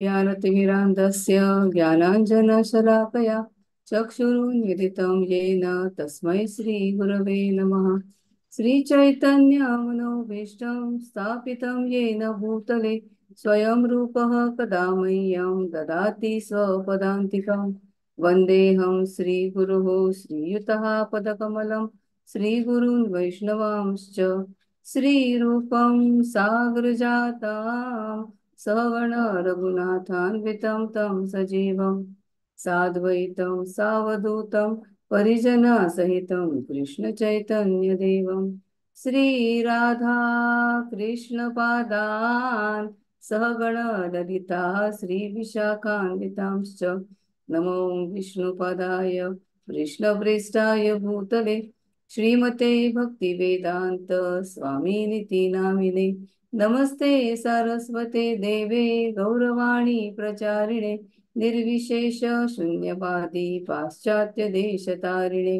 ज्ञानतिमिरान्धस्य ज्ञानाञ्जनशलाकया चक्षुरुन्मीलितं येन तस्मै श्रीगुरवे नमः। श्रीचैतन्यमनोभीष्टं स्थापितं येन भूतले स्वयं रूपः कदा मह्यं ददाति स्वपदान्तिकं। वन्देऽहं श्रीगुरुः श्रीयुतः पदकमलं श्रीगुरून् वैष्णवांश्च। श्रीरूपं सागरजातां सगण रघुनाथान्वितं तं सजीवं साद्वैतं सावधूतं परिजनसहितं कृष्णचैतन्यदेवं। श्रीराधा कृष्णपादान् सहगण ललिता श्रीविशाखान्वितांश्च। नमो विष्णुपदाय कृष्णप्रेष्ठाय भूतले श्रीमते भक्तिवेदांत स्वामिनिति नामिने। नमस्ते सारस्वते देवे गौरवाणी प्रचारिणे निर्विशेष शून्यवादी पाश्चात्य देशतारिणे।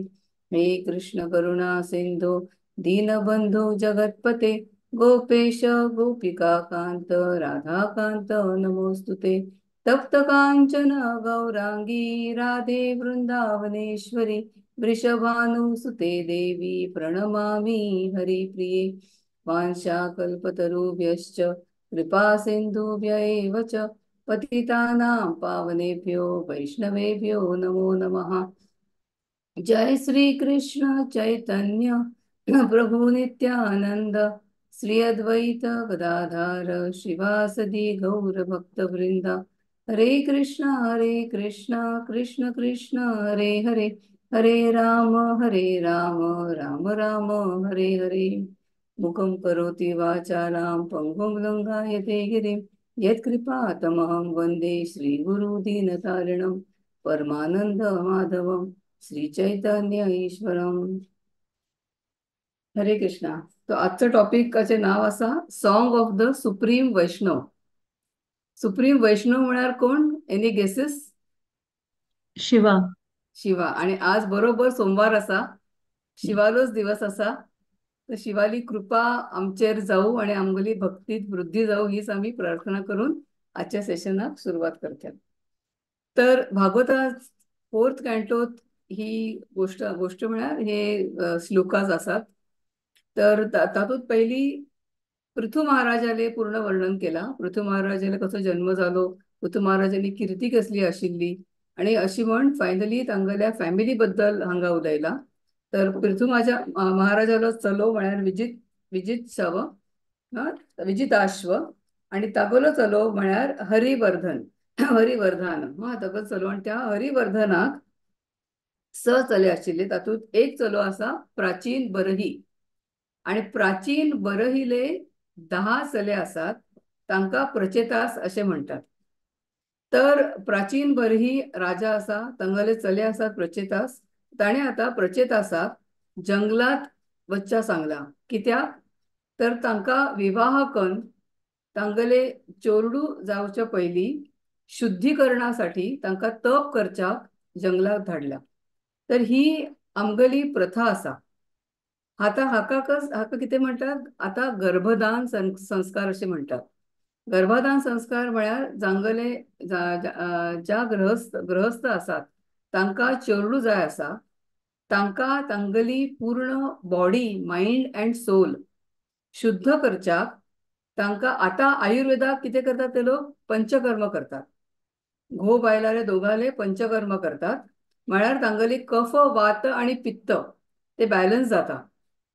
हे कृष्ण करुणा सिंधु दीनबंधु जगत्पते गोपेश गोपिका कांत राधाकांत नमोस्तुते। तप्त कांचन गौरांगी राधे वृंदावनेश्वरी वृषभानुसुते देवी प्रणमामि हरिप्रिये। वाञ्छाकल्पतरुभ्यश्च कृपा सिन्धुभ्य एव च पतितानां पावनेभ्यो वैष्णवेभ्यो नमो नमः। जय श्री कृष्ण चैतन्य प्रभु नित्यानंद श्री अद्वैत गदाधर शिवासदि गौर भक्तवृंद। हरे कृष्ण कृष्ण कृष्ण हरे हरे, हरे राम राम राम हरे हरे। मुखं करोति वाचालं पंगुं लंघयते गिरिं यत्कृपा तमहं वंदे श्रीगुरुदीनतारिणं परमानंद माधवं श्री चैतन्य ईश्वरम। हरे कृष्णा। तो आजचं टॉपिकाचे नाव आसा song of the supreme Vaishnava. Supreme Vaishnava म्हळ्यार कोण? Any guesses? Shiva. Shiva. आणि आज बरोबर सोमवार आसा, शिवालोच दिवस आसा। तर शिवाली कृपा आमचेर जावू आणि आमगेली भक्तीत वृद्धी जावू हीच आमी प्रार्थना करून आजच्या सेशनाक सुरवात करतात। तर भागवता फोर्थ कॅन्टोत ही गोष्ट गोष्ट म्हळ्यार हे श्लोकाज आसात। तर तातूंत पयली पृथु महाराजाले पूर्ण वर्णन केला। पृथु महाराजाले कसो जन्म जालो, पृथु महाराजाली कीर्ती कसली आशिल्ली आणि अशी म्हण फायनली तांगेल्या फॅमिली बद्दल हांगा उलयला। तर पृथु महाराजालो चलो म्हळ्यार विजित शव विजिताश्व आणि तागोलो चलो म्हळ्यार हरिवर्धन हरिवर्धन तागो चलो। आनी त्या हरिवर्धनाक स चले आशिल्ले, तातूंत एक चलो आसा प्राचीन बरही आणि प्राचीन बरहिले 10 चले आसात, तांकां प्रचेतास अशें म्हणटात। तर प्राचीन बरही राजा आसा, तांगेले चले आसात प्रचेतास। ताणें आतां प्रचेतासाक जंगलात वच्च्या सांगलां, कित्याक तर तांकां विवाह करून तांगेले चोरडू जावच्या पयलीं शुद्धीकरणासाठी तांकां तप करच्याक जंगलात धाडला। तर ही आमगेली प्रथा आसा। आतां हाका हाका कितें म्हणटात आतां गर्भदान संस्कार अशें म्हणटात। गर्भाधान संस्कार म्हळ्यार जांगले ज्या गृहस्थ आसात तांकां चेरडू जाय आसा, तांकां तांगेली पूर्ण बॉडी मायंड अँड सोल शुद्ध करच्याक तांकां आतां आयुर्वेदाक कितें करतात ते लोक पंचकर्म करतात। घोव बायलाले दोगांले पंचकर्म करतात म्हळ्यार तांगेली कफ वात आनी पित्त ते बॅलन्स जाता।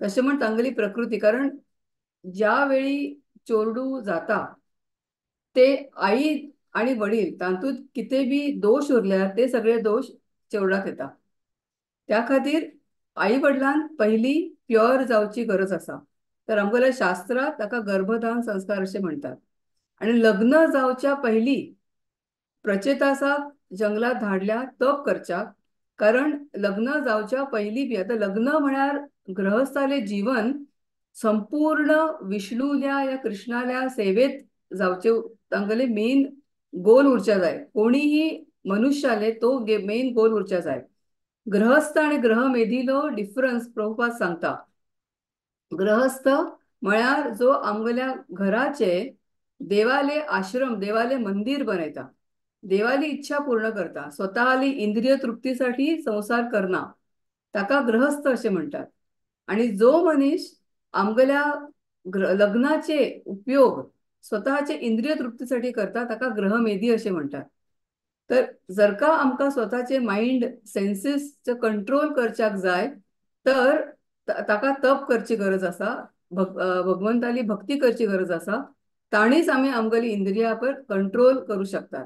तशें म्हण तांगेली प्रकृती, कारण ज्या वेळी चोरडू जाता ते आई आनी वडील तातूंत कितें बी दोश उरल्यार ते सगळे दोश चेरडाक येता। त्या खातीर आई वडिलान पयलीं प्युअर जावची गरज आसा। तर आमगेल्या शास्त्रांत ताका गर्भदान संस्कार अशें म्हणटात। आनी लग्न जावच्या पयलीं प्रचेतासाक जंगलात धाडल्या तप करच्याक, कारण लग्न जावच्या पयलीं बी आतां लग्न म्हळ्यार गृहस्थाले जीवन संपूर्ण विष्णूल्या या कृष्णाल्या सेवेत जावचे तांगेले मेन गोल उरच्या जाय। कोणीही मनुष्याले तो मेन गोल उरच्या जाय। गृहस्थ आणि गृहमेधीलो डिफरन्स प्रभुपाद सांगता। गृहस्थ म्हळ्यार जो आमगेल्या घराचे देवाले आश्रम, देवाले मंदिर बनयता, देवाली इच्छा पूर्ण करता, स्वतःली इंद्रिय तृप्तीसाठी संसार करना, ताका गृहस्थ अशें म्हणटात. आणि जो मनीस आमगेल्या लग्नाचे उपयोग स्वतःचे इंद्रिय तृप्तीसाठी करता ताका गृहमेधी अशें म्हणटात. तर जर का आमकां स्वताचे मायंड सेन्सीसचो कंट्रोल करच्याक जाय तर ताका तप करची गरज आसा, भगवंताली भक्ती करची गरज आसा, ताणीच आमी आमगेली इंद्रिया पर कंट्रोल करूं शकतात.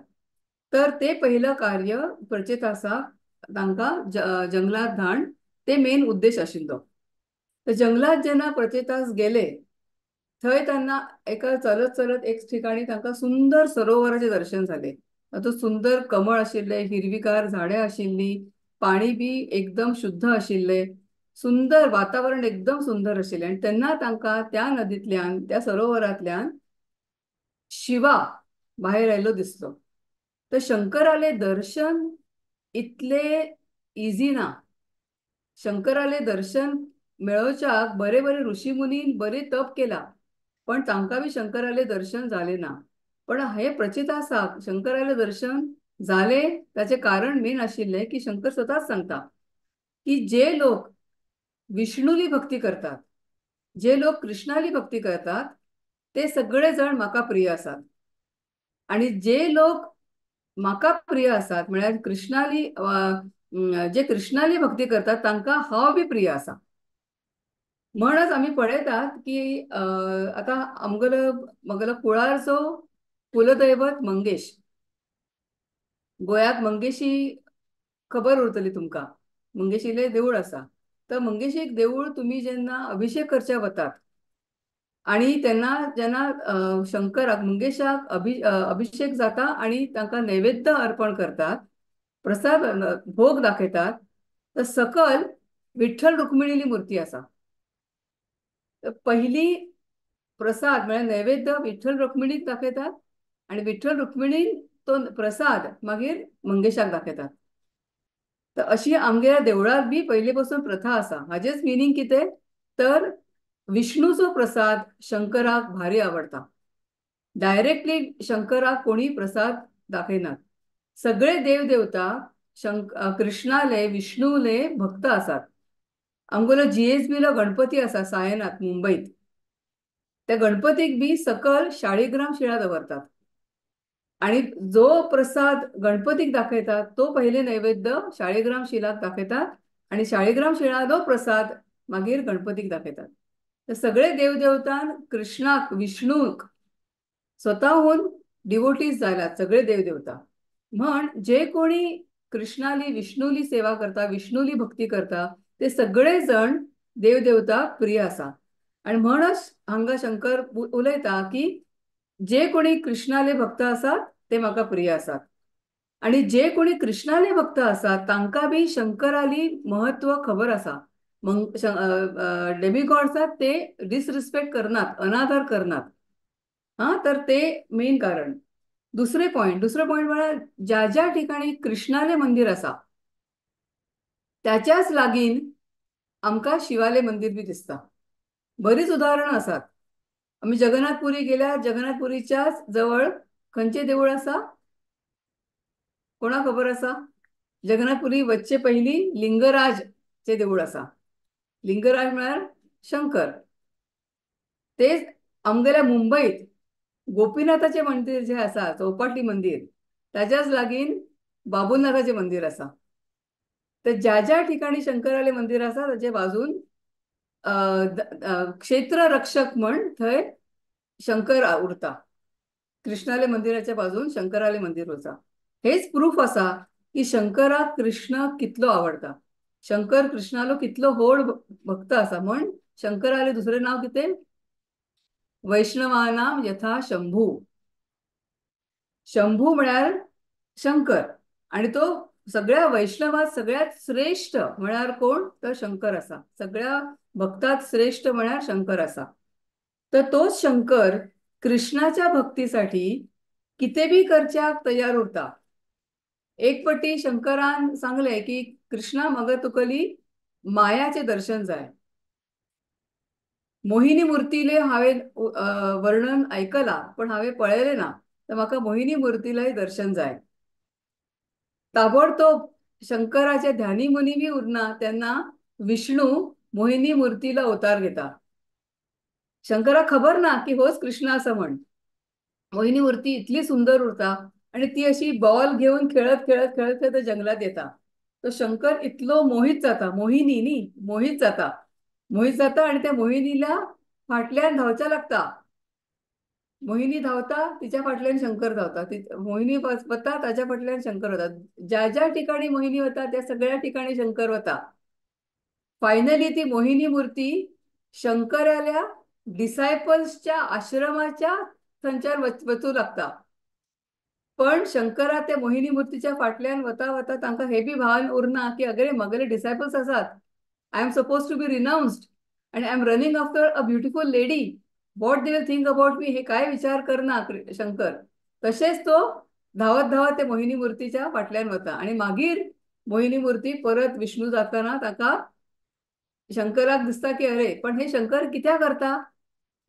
तर ते पहिलं कार्य प्रचेतासाक तांकां जंगलात धाड ते मेन उद्देश आशिल्लो. तर जंगलात जेन्ना प्रचेतास गेले थंय त्यांना एका चलत चलत एक ठिकाणी तांकां सुंदर सरोवराचें दर्शन जालें. तातूंत सुंदर कमळ आशिल्ले, हिरवीगार झाडां आशिल्ली, पाणी बी एकदम शुद्ध आशिल्लें, सुंदर वातावरण एकदम सुंदर आशिल्लें. आनी तेन्ना तांकां त्या नदींतल्यान, त्या सरोवरांतल्यान शिवा भायर आयलो दिसलो. तर शंकराले दर्शन इतले इजी ना. शंकराले दर्शन मेळोवच्याक बरे बरे ऋषी मुनीन बरे तप केला, पण तांकां बी शंकराले दर्शन जालें ना. पण हे प्रचेतासाक शंकराले दर्शन जालें ताचें कारण मेन आशिल्लें की शंकर स्वताच सांगता की जे लोक विष्णूली भक्ती करतात, जे लोक कृष्णाली भक्ती करतात, ते सगळे जण म्हाका प्रिय आसात. आणि जे लोक म्हाका प्रिय आसात म्हळ्यार कृष्णाली जे कृष्णाली भक्ती करतात तांकां हांव बी प्रिय आसा. म्हणच आमी पळयतात की आतां आमगेलो म्हगेलो कुळारचो कुलदैवत मंगेश, गोंयाक मंगेशी खबर उरतली तुमकां, मंगेशीलें देवूळ आसा. तर मंगेशीक देवूळ तुमी जेन्ना अभिषेक करच्या वतात आणि तेन्ना जेन्ना शंकराक मंगेशाक अभिषेक जाता आणि तांकां नैवेद्य अर्पण करतात, प्रसाद भोग दाखयतात, तर सकल विठ्ठल रुक्मिणीली मूर्ती आसा. पहिली प्रसाद म्हळ्यार नैवेद्य विठ्ठल रुक्मिणीक दाखयतात आणि विठ्ठल रुक्मिणीन तो प्रसाद मागीर मंगेशाक दाखयतात. तर अशी आमगेल्या देवळांत बी पयलीं पासून प्रथा आसा. हाजेच मिनींग कितें तर विष्णूचो प्रसाद शंकराक भारी आवडटा. डायरेक्टली शंकराक कोणी प्रसाद दाखयनात. सगळे देवदेवता कृष्णाले विष्णूले भक्त आसात. आमगेलो जीएसबीलो गणपती आसा सायनात मुंबयत, त्या गणपतीक बी सकल शाळीग्राम शिळा दवरतात आणि जो प्रसाद गणपतीक दाखयतात तो पहिले नैवेद्य शाळीग्राम शिलाक दाखयतात आणि शाळीग्राम शिळालो प्रसाद मागीर गणपतीक दाखयतात. तर सगळे देवदेवतान कृष्णाक विष्णूक स्वताहून डिवोटीज जाल्यात सगळे देवदेवता. म्हण जे कोणी कृष्णाली विष्णूली सेवा करता, विष्णूली भक्ती करता, ते सगळे जण देवदेवता प्रिय आसा. आणि म्हणच हांगा शंकर उलयता की जे कोणी कृष्णाले भक्त आसात ते म्हाका प्रिय आसात आणि जे कोणी कृष्णाले भक्त आसात तांकां बी शंकराली महत्व खबर आसा. डेमिगॉड्सात ते डिसरिस्पेक्ट करनात, अनादर करनात. हां, तर ते मेन कारण. दुसरे पॉइंट, दुसरो पॉइंट म्हळ्यार ज्या ज्या ठिकाणी कृष्णाले मंदिर आसा त्याच्याच लागीन आमकां शिवाले मंदिर बी दिसता. बरीच उदाहरणां आसात. आमी जगन्नाथपुरी गेल्यार जगन्नाथपुरीच्याच जवळ खंयचें देवूळ आसा कोणाक खबर आसा? जगन्नाथपुरी वचचे पयलीं लिंगराजचें देवूळ आसा. लिंगराज म्हळ्यार शंकर. तेच आमगेल्या मुंबयत गोपीनाथाचें मंदिर जें आसा, चौपाटी मंदिर, ताच्याच लागीन बाबुलनाथाचें मंदिर आसा. तर ज्या ज्या ठिकाणी शंकराले मंदिर आसा ताचे बाजून क्षेत्र रक्षक म्हण थंय शंकर उरता. कृष्णाले मंदिराच्या बाजून शंकराले मंदिर उरता. हेच प्रूफ आसा की शंकराक कृष्ण कितलो आवडटा, शंकर कृष्णालो कितलो व्हड भक्त आसा. म्हण शंकराले दुसरें नांव कितें? वैष्णवानाम यथा शंभू. शंभू म्हळ्यार शंकर आणि तो सगळ्या वैष्णवात सगळ्यात श्रेष्ठ म्हळ्यार कोण तर शंकर आसा. सगळ्या भक्तात श्रेष्ठ म्हळ्यार शंकर आसा. तर तोच शंकर कृष्णाच्या भक्तीसाठी कितें बी करच्याक तयार उरता. एक पटी शंकरान सांगलें की कृष्णा म्हाका तुगेली मायाचें दर्शन जाय. मोहिनी मूर्तीले हांवें वर्णन आयकलां पण हांवें पळयलें ना, तर म्हाका मोहिनी मूर्तीलाय दर्शन जाय. ताबडतोब शंकराचे ध्यानी मुनी बी उरना तेन्ना विष्णू मोहिनी मूर्तीला अवतार घेता. शंकराक खबर ना की होच कृष्ण आसा म्हण. मोहिनी मूर्ती इतली सुंदर उरता आणि ती अशी बॉल घेवन खेळत खेळत खेळत खेळत जंगलात येता. तो शंकर इतलो मोहित जाता, मोहिनी न्ही, मोहित जाता, मोहित जाता आणि त्या मोहिनीला फाटल्यान धांवच्या लागता. मोहिनी धांवता तिच्या फाटल्यान शंकर धांवता, मोहिनी वता ताच्या फाटल्यान शंकर वता. ज्या ज्या ठिकाणी मोहिनी वता त्या सगळ्या ठिकाणी शंकर वता. फायनली ती मोहिनी मूर्ती शंकराल्या डिसायपल्सच्या आश्रमाच्या थंयच्यान वचूं लागता. पण शंकरा त्या मोहिनी मूर्तीच्या फाटल्यान वता वता तांकां हे बी भान उरना की अगरे मगेले डिसायपल्स आसात, I am suppose to be renounced आनी I am running after a beautiful lady, what they will think about me, हे काय विचार करना शंकर. तशेंच तो धांवत धांवत त्या मोहिनी मूर्तीच्या फाटल्यान वता आनी मागीर मोहिनी मूर्ती परत विष्णू जाताना ताका शंकराक दिसता की अरे पण हे शंकर कित्याक करता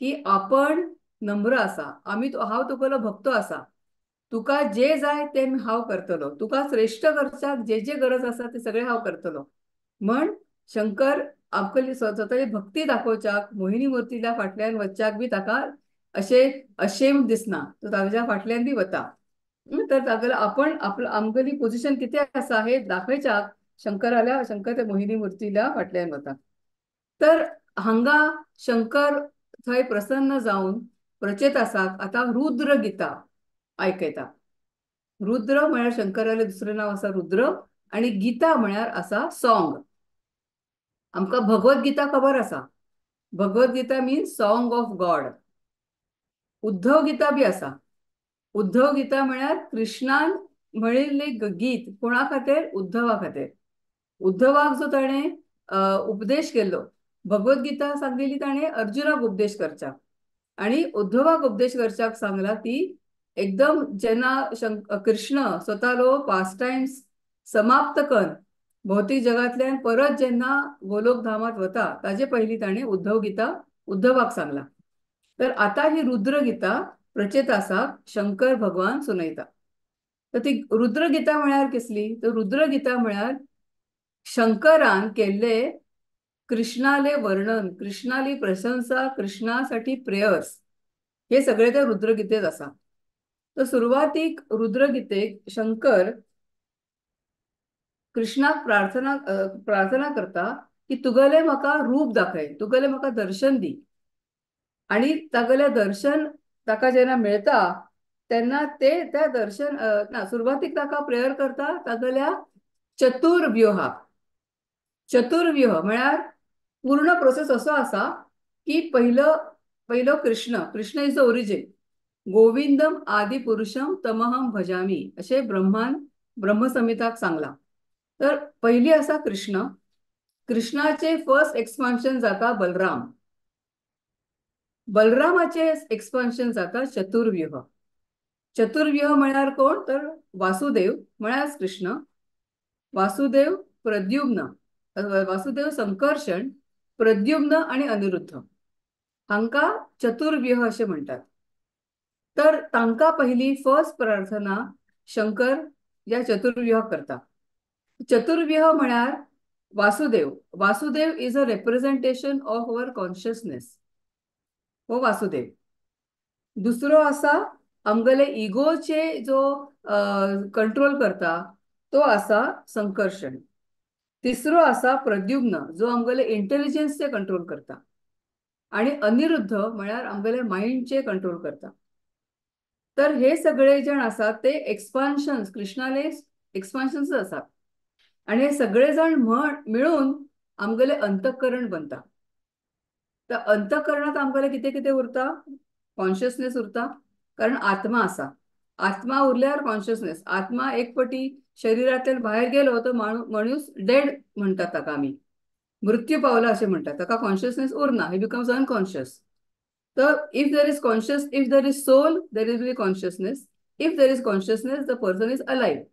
की आपण नम्र आसा, आमी हांव तुगेलो भक्तो आसा, तुका जे जाय तें हांव करतलो, तुका श्रेश्ठ करच्याक जे जे गरज आसा ते सगळें हांव करतलो. म्हण शंकर आपली स्वताची भक्ती दाखोवच्याक मोहिनी मूर्तीच्या फाटल्यान वचच्याक बी ताका अशें अशेम दिसना, तो ताज्या फाटल्यान बी वता. तर तागेलो आपण आपलं आमगेली पोझिशन कितें आसा हे दाखयच्याक शंकराल्या शंकर त्या मोहिनी मूर्तीला फाटल्यान वता. तर हांगा शंकर थंय प्रसन्न जावन प्रचेतासाक आतां रुद्र गीता आयकयता. रुद्र म्हळ्यार शंकरालें दुसरें नांव आसा रुद्र आनी गीता म्हळ्यार आसा सॉंग. आमकां भगवत गीता खबर आसा, Bhagavad Gita means song of God. Uddhav Gita बी आसा. उद्धव गीता म्हळ्यार कृष्णान म्हणिल्लें गीत कोणा खातीर, उद्धवा खातीर. उद्धवाक जो ताणें उपदेश केल्लो, भगवत गीता सांगिल्ली ताणें अर्जुनाक उपदेश करच्याक आनी उद्धवाक उपदेश करच्याक सांगला ती एकदम जेन्ना कृष्ण स्वतालो पास टायम्स समाप्त कर भौतिक जगांतल्यान परत जेन्ना गोलोक धामात वता ताजे पयलीं ताणें उद्धव गीता उद्धवाक सांगला. तर आतां ही रुद्रगीता प्रचेतासाक शंकर भगवान सुनयता. तर ती रुद्रगीता म्हळ्यार कसली, तर रुद्रगीता म्हळ्यार शंकरान केल्ले कृष्णाले वर्णन, कृष्णाली प्रशंसा, कृष्णासाठी प्रेयर्स, हे सगळे त्या रुद्रगीतेत आसा. तर सुरवातीक रुद्रगीतेक शंकर कृष्णाक प्रार्थना प्रार्थना करता की तुगेलें म्हाका रूप दाखय, तुगेलें म्हाका दर्शन दी. आनी तागेलें दर्शन ताका जेन्ना मेळटा तेन्ना ते त्या दर्शन ना सुरवातीक ताका प्रेयर करता तागेल्या चतुर्व्यूहाक. चतुर्व्यूह म्हळ्यार पूर्ण प्रोसेस असो आसा की पहिलो पहिलो Krishna, Krishna is the origin. गोविंदम आदि पुरुषम तमहम भजामी अशें ब्रह्मान ब्रह्मसंहिताक सांगलां. तर पयली आसा कृष्ण, कृष्णाचे फर्स्ट एक्सपान्शन जाता बलराम, बलरामाचे एक्सपान्शन जाता चतुर्व्यूह. चतुर्व्यूह म्हळ्यार कोण, तर वासुदेव म्हळ्यार कृष्ण, वासुदेव प्रद्युम्न, वासुदेव संकर्षण, प्रद्युम्न आनी अनिरुद्ध हांकां चतुर्व्यूह अशें म्हणटात. तर तांकां पयली फर्स्ट प्रार्थना शंकर ह्या चतुर्व्यूहाक करता. चतुर्व्यूह म्हळ्यार Vasudev, Vasudev is a representation of our consciousness, हो वासुदेव. दुसरो आसा आमगेले इगोचे जो कंट्रोल करता तो आसा संकर्षण. तिसरो आसा प्रद्युम्न जो आमगेले इंटेलिजन्सचे कंट्रोल करता, आनी अनिरुद्ध म्हळ्यार आमगेले मायंडचे कंट्रोल करता. तर हे सगळे जण आसात ते एक्सपान्शन्स, कृष्णाले एक्सपान्शन्स आसात आनी हे सगळे जण मिळून आमगेले अंतःकरण बनता. तर अंतःकरणात आमगेले कितें कितें उरता, कॉन्शियसनेस उरता, कारण आत्मा आसा. आत्मा उरल्यार कॉन्शियसनेस. आत्मा एक पटी शरीरांतल्यान भायर गेलो तर माणूस डेड म्हणटात ताका, आमी मृत्यू पावला अशें म्हणटात ताका, कॉन्शियसनेस उरना, he becomes unconscious. तर if there is conscious, if there is soul, there is be consciousness. If there is consciousness the person is alive.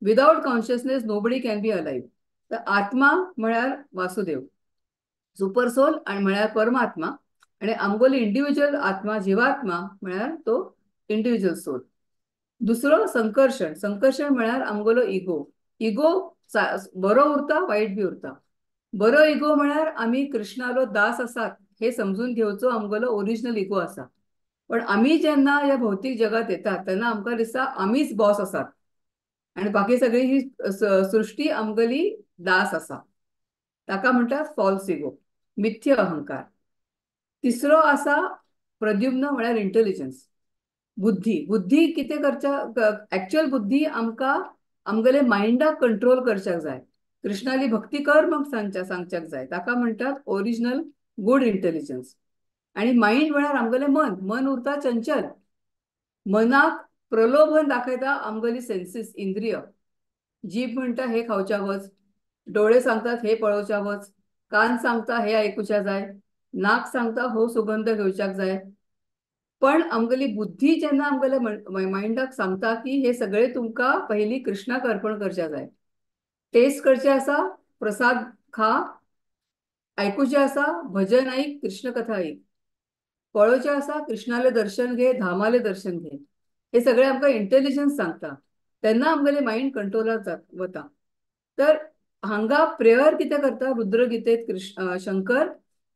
Without consciousness nobody can be alive. तर आत्मा म्हळ्यार वासुदेव, सुपर सोल आनी म्हळ्यार परमात्मा, आनी आमगेलो इंडिविज्युअल आत्मा, जिवात्मा म्हळ्यार तो इंडिविज्युअल सोल. दुसरो संकर्षण. संकर्षण म्हळ्यार आमगेलो इगो. इगो बरो उरता, वायट बी उरता. बरो इगो म्हळ्यार आमी कृष्णालो दास आसात हे समजून घेवचो आमगेलो ओरिजिनल इगो आसा. पण आमी जेन्ना ह्या भौतीक जगात येतात तेन्ना आमकां दिसता आमीच बॉस आसात आनी बाकी सगळी ही सृष्टी आमगेली दास आसा. ताका म्हणटात फॉल्स इगो, मिथ्य अहंकार. तिसरो आसा प्रद्युम्न म्हळ्यार इंटेलिजन्स, बुद्धी. बुद्धी कितें करच्या, एक्चुअल बुद्धी आमकां आमगेले मायंडाक कंट्रोल करच्याक जाय. कृष्णाली भक्ती कर मग सांगच्याक जाय. ताका म्हणटात ओरिजिनल गुड इंटेलिजन्स. आनी मायंड म्हळ्यार आमगेलें मन. मन उरता चंचल. मनाक प्रलोभन दाखयता आमगेली सेन्सीस, इंद्रिय. जीभ म्हणटा हे खावच्या वच, डोळे सांगतात हे पळोवच्या वच, कान सांगता हे आयकुच्या जाय, नाक सांगता हो सुगंध घेवच्याक जाय. पण आमगेली बुद्धी जेन्ना आमगेले मायंडाक सांगता की हे सगळे तुमकां पयलीं कृष्णाक अर्पण करच्या जाय. टेस्ट करचे आसा, प्रसाद खा, आयकुचें आसा भजन ऐक, कृष्णकथा ऐक, पळोवचें आसा कृष्णाले दर्शन घे, धामाले दर्शन घे. हे सगळे आमकां इंटेलिजन्स सांगता. तेन्ना आमगेले मायंड कंट्रोलार वता. तर हांगा प्रेयर कितें करता रुद्रगीतेत कृष्ण शंकर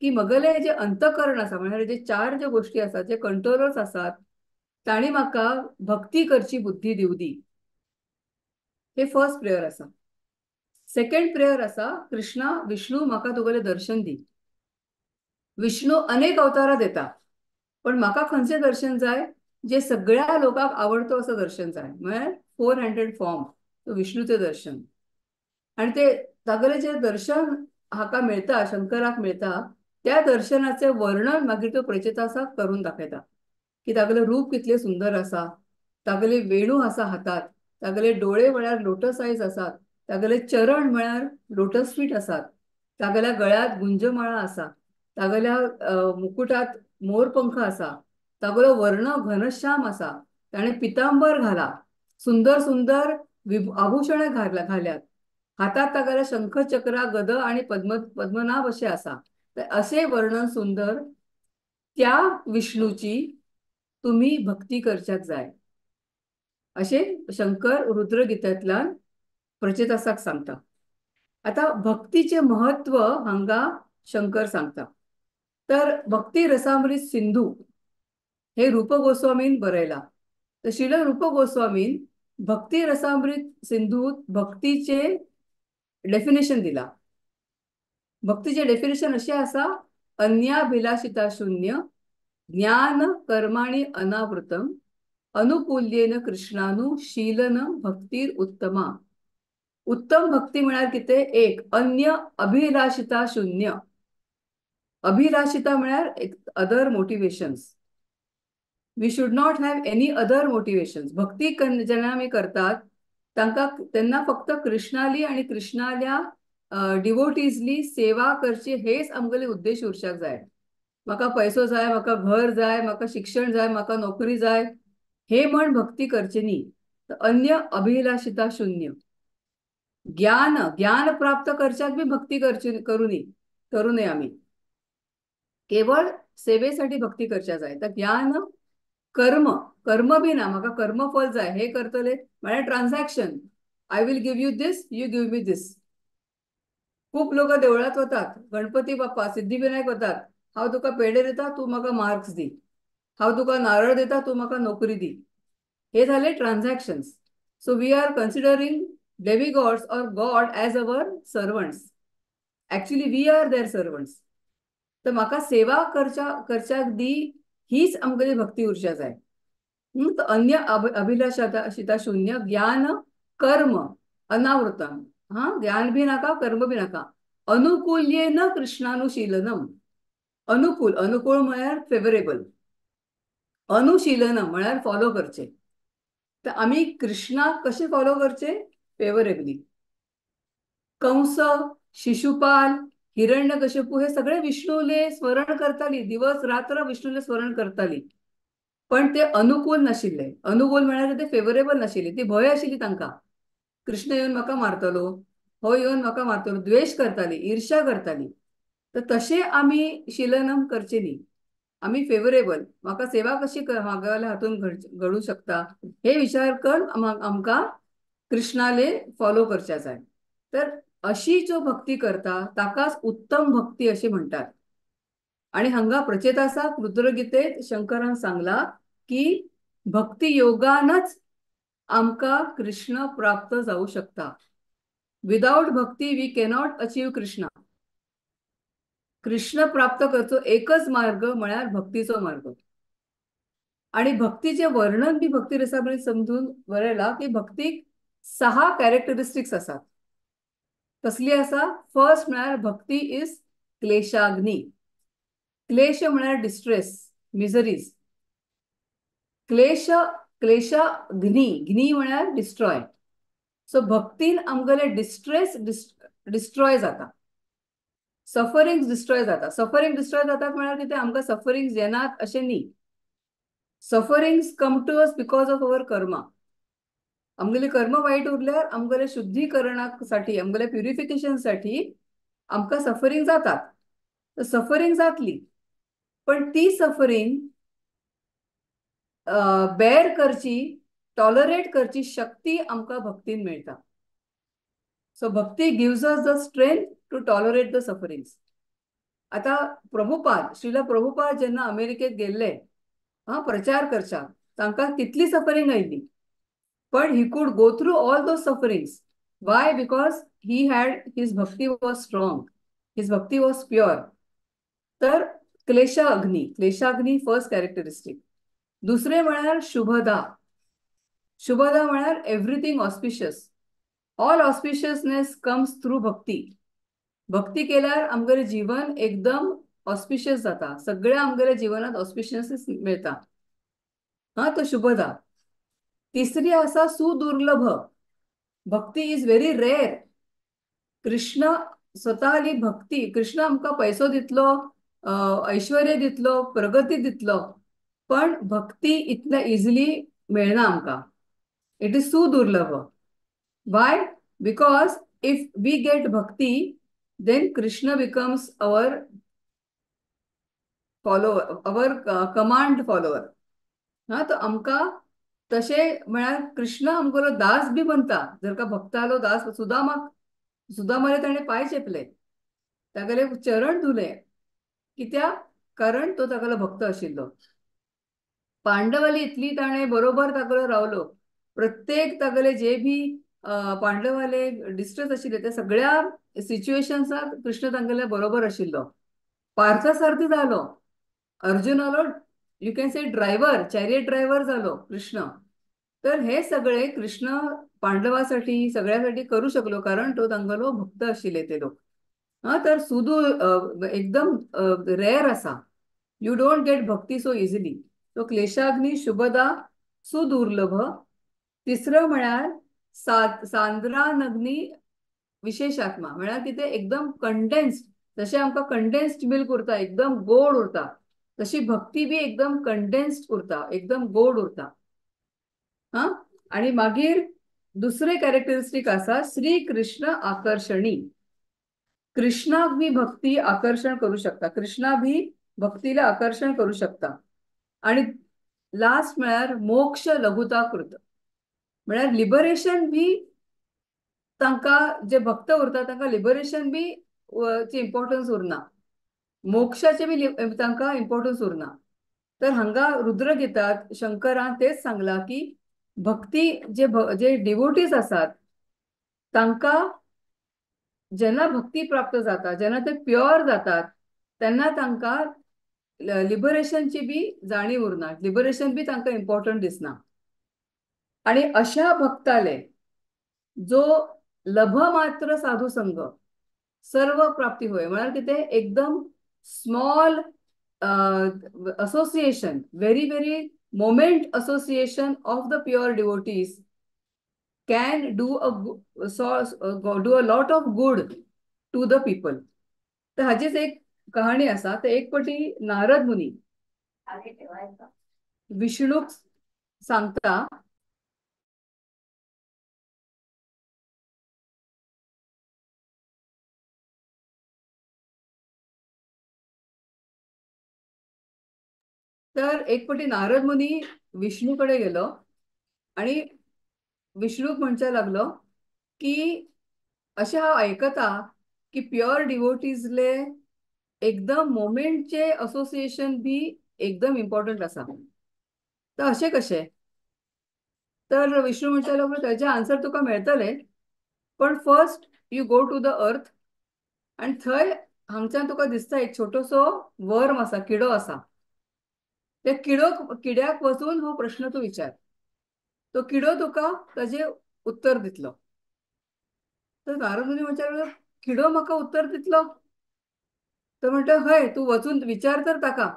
की मगले जे अंतकरण आसा म्हळ्यार जे चार ज्यो गोश्टी आसात, जे कंट्रोलर्स आसात, तांणी म्हाका भक्ती करची बुद्धी दिवं दी. हे फर्स्ट प्रेयर आसा. सेकंड प्रेयर आसा, कृष्णा विष्णू म्हाका तुगेलें दर्शन दी. विष्णू अनेक अवतारां दिता पण म्हाका खंयचें दर्शन जाय, जे सगळ्या लोकांक आवडतो असो दर्शन जाय, म्हळ्यार 400 फॉर्म तो विष्णूचें दर्शन. आनी ते तागेलें जें दर्शन हाका मेळटा, शंकराक मेळटा, त्या दर्शनाचें वर्णन मागीर तो प्रचेतासाक करून दाखयता की तागेलें रूप कितलें सुंदर आसा, तागेले वेणू आसा हातात, तागेले डोळे म्हळ्यार लोटस आयज आसात, तागेले चरण म्हळ्यार लोटस फीट आसात, तागेल्या गळ्यांत गुंजमाळा आसा, तागेल्या मुकुटात मोरपंख आसा, तागेलो वर्ण घनश्याम आसा, ताणें पितांबर घाला, सुंदर सुंदर आभूषणां घाल्यात, हातात तागेल्या शंख चक्रा गद आनी पद्मनाभ अशें आसा. तर अशें वर्णन सुंदर त्या विष्णूची तुमी भक्ती करच्याक जाय अशें शंकर रुद्रगीतेंतल्यान प्रचेतासाक सांगता. आतां भक्तीचें म्हत्व हांगा शंकर सांगता. तर भक्ती रसामृत सिंधू हे रूप गोस्वामीन बरयला. तर श्रील रूप गोस्वामीन भक्ती रसामृत सिंधूत भक्तीचे डेफिनेशन दिला. भक्तीचे डेफिनेशन अशें आसा, अन्याभिलाषिता शून्य ज्ञान कर्माणि अनावृतम अनुकूल्येन कृष्णानुशीलन भक्तीर उत्तमा. उत्तम भक्ती म्हळ्यार कितें? एक, अन्य अभिलाषिता शून्य. अभिलाषिता म्हळ्यार other motivations. We should not have any other motivations. भक्ती जेन्ना आमी करतात तांकां तेन्ना फक्त कृष्णाली आनी कृष्णाल्या डिवोटीजली सेवा करची हेच आमगेले उद्देश उरच्याक जाय. म्हाका पयसो जाय, म्हाका घर जाय, म्हाका शिक्षण जाय, म्हाका नोकरी जाय, हे म्हण भक्ती करची न्ही. अन्य अभिलाषिता शून्य. ज्ञान, ज्ञान प्राप्त करच्याक बी भक्ती करची करू नये आमी. केवळ सेवेसाठी भक्ती करच्या जाय. तर ज्ञान, कर्म, कर्म बी ना, म्हाका कर्मफल जाय हे करतले म्हळ्यार transaction. I will give you this, you give me this. खूप लोक देवळात वतात, गणपती बाप्पा, सिद्धिविनायक वतात, हांव तुका पेडे दिता, तूं म्हाका मार्क्स दी, हांव तुका नारळ दिता, तूं म्हाका नोकरी दी. हे झाले transactions. So we are considering demigods or God as our servants. Actually we are their servants. तर म्हाका सेवा करच्याक दी हीच आमगेली भक्ती उरच्या जाय. तर अन्य अभिलाषिता शून्य, ज्ञान, कर्म अनावृतम. हा, ज्ञान बी नाका, कर्म बी नाका. अनुकूल्येन कृष्णानुशीलनम. अनुकूल, अनुकूल म्हळ्यार फेवरेबल, अनुशीलनम म्हळ्यार फॉलो करचे. तर आमी कृष्णाक कशें फॉलो करचे? फेवरेबली. कंस, शिशुपाल, हिरण्यकश्यपू हे सगळे विष्णूले स्मरण करताली, दिवस रात्र विष्णूले स्मरण करताली, पण ते अनुकूल नाशिल्ले. अनुकूल म्हळ्यार ते फेवरेबल नाशिल्ले, ती भंय आशिल्ली तांकां, कृष्ण येवन म्हाका मारतलो, हो येवन म्हाका मारतलो, द्वेश करताली, ईर्ष्या करताली. तर तशें आमी शिलनम करचे न्ही. आमी फेवरेबल, म्हाका सेवा कशी म्हागेल्या हातून घडूं शकता हे विचार करून आमकां कृष्णाले फॉलो करच्या जाय. तर अशी जो भक्ती करता ताकाच उत्तम भक्ती अशी म्हणटात. आणि हांगा प्रचेतासाक रुद्रगीतेत शंकरान सांगला की भक्ती योगानच आमकां कृष्ण प्राप्त जावं शकता. Without bhakti we cannot achieve Krishna. Krishna प्राप्त करचो एकच मार्ग म्हळ्यार भक्तीचो मार्ग. आणि भक्तीचे वर्णन बी भक्ती रसामृत समजून बरयला की भक्तीक 6 कॅरेक्टरिस्टिक्स आसात. कसली आसा? फर्स्ट म्हळ्यार भक्ती is क्लेशाग्नी. क्लेश म्हळ्यार डिस्ट्रेस, मिजरीज. क्लेश, क्लेशाग्नी, ग्नी म्हळ्यार डिस्ट्रॉय. सो भक्तीन आमगेले डिस्ट्रेस डिस्ट्रॉय जाता, सफरिंग्स डिस्ट्रॉय जाता. सफरिंग डिस्ट्रॉय जातात म्हळ्यार कितें? आमकां सफरिंग्स येनात अशें न्ही. Sufferings come to us because of our karma. आमगेले कर्म वायट उरल्यार आमगेले शुद्धीकरणासाठी, आमगेले प्युरिफिकेशनसाठी आमकां सफरिंग जातात. तर सफरिंग जातली, पण ती सफरिंग बेर करची, टॉलरेट करची शक्ती आमकां भक्तीन मेळटा. So bhakti gives us the strength to tolerate the sufferings. आतां प्रभुपाद, श्रीला प्रभुपाद जेन्ना अमेरिकेत गेल्ले प्रचार करच्याक, तांकां कितली सफरिंग आयली, पण he could go through all those sufferings. Why? Because he had his bhakti was strong, his bhakti was pure. तर क्लेशाग्नी, क्लेशाग्नी फर्स्ट कॅरेक्टरिस्टीक. दुसरें म्हळ्यार शुभदा. शुभदा म्हळ्यार everything auspicious. All auspiciousness comes through bhakti. भक्ती केल्यार आमगेलें जीवन एकदम ऑस्पिशियस जाता, सगळ्या आमगेल्या जिवनात ऑस्पिशियसनेस मेळटा. हा, तो शुभदा. तिसरी आसा सुदुर्लभ. Bhakti is very rare. Krishna स्वताली भक्ती, कृष्ण आमकां पैसो दितलो, ऐश्वर्य दितलो, प्रगती दितलो, पण भक्ती इतल्या इजिली मेळना आमकां. It is sudurlabha. Why? Because if we get bhakti then Krishna becomes our follower, our command follower. हा, तो आमकां तशें म्हळ्यार कृष्ण आमगेलो दास बी बनता. जर का भक्तालो दास, सुदामाक, सुदामाले ताणें पांय चेपले, तागेले चरण धुले, कित्याक? कारण तो तागेलो भक्त आशिल्लो. पांडवाली इतली ताणें बरोबर तागेलो रावलो, प्रत्येक तागेले जे बी पांडवाले डिस्ट्रेस आशिल्ले त्या सगळ्या सिच्युएशन्साक कृष्ण तांगेले बरोबर आशिल्लो. पार्थसारथी जालो, अर्जुनालो you can say driver, chariot driver जालो कृष्ण. तर हे सगळे कृष्ण पांडवासाठी सगळ्यासाठी करू शकलो कारण तो तांगेलो भक्त आशिल्ले ते लोक. हा, तर सुदूर एकदम रेअर आसा. You don't get bhakti so easily. तो क्लेशाग्नी, शुभदा, सुदुर्लभ. तिसरं म्हळ्यार सांद्रानग्नी विशेषात्मा, म्हळ्यार कितें? एकदम कंडेन्स्ड. जशें आमकां कंडेन्स्ड मिल्क उरता, एकदम गोड उरता, तशी भक्ती बी एकदम कंडेन्स्ड उरता, एकदम गोड उरता. हा, आणि मागीर दुसरे कॅरेक्टरिस्टीक आसा श्री कृष्ण आकर्षणी. कृष्णाक बी भक्ती आकर्षण करू शकता, कृष्णा बी भक्तीला आकर्षण करू शकता. आणि लास्ट म्हळ्यार मोक्ष लघुताकृत, म्हळ्यार लिबरेशन बी तांकां जे भक्त उरता तांकां लिबरेशन बी इम्पॉर्टन्स उरना, मोक्षाचे बी तांकां इम्पॉर्टन्स उरना. तर हांगा रुद्रगीतात शंकरान तेच सांगला की भक्ती जे जे डिवोटीज आसात तांकां जेन्ना भक्ती प्राप्त जाता, जेन्ना ते प्युअर जातात, तेन्ना तांकां लिबरेशनची बी जाणीव उरना, लिबरेशन बी तांकां इम्पॉर्टंट दिसना. आणि अशा भक्ताले जो लभ मात्र साधू संग सर्व प्राप्ती होय, म्हळ्यार कितें? एकदम small association, very very moment association of the pure devotees can do a lot of good to the people. तर हाचीच एक कहाणी आसा. तर एक पटी नारद मुनी विष्णूक सांगता तर एक पटी नारद मुनी विष्णू कडेन गेलो आणि विष्णूक म्हणच्या लागलो की अशें हांव आयकता की प्युअर डिवोटीजले एकदम मोमेंटचे असोसिएशन बी एकदम इम्पॉर्टंट आसा, तर अशें कशें? तर विष्णू म्हणच्या लागलो ताजें आन्सर तुका मेळटलें, पण first you go to the earth आनी थंय हांगच्यान तुका दिसता एक छोटोसो वर्म आसा, किडो आसा, त्या किड्याक वचून हो प्रश्न तूं विचार, तो किडो तुका ताजें उत्तर दितलो. तर नारद मुनी म्हणच्या लागलो किडो म्हाका उत्तर दितलो? तर म्हणटा हय, तूं वचून विचार तर ताका.